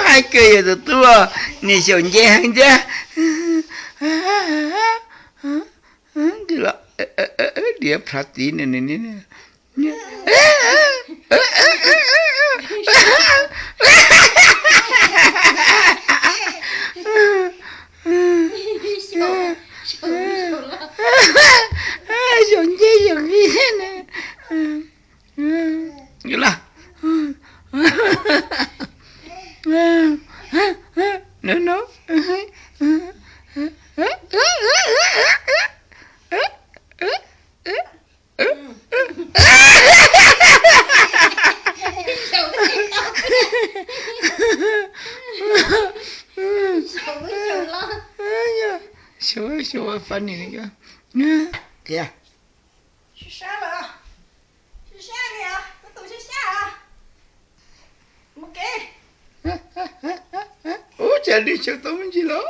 Hais kawg yog tus tub, niag xyaum nce heev thiab. Diav plhav tiv ne. Xyaum nce xyaum nqi thiab ne. Los, no no. Xyaum, xyaum funny li. Ub, cas li xyaum tau me ntsis los.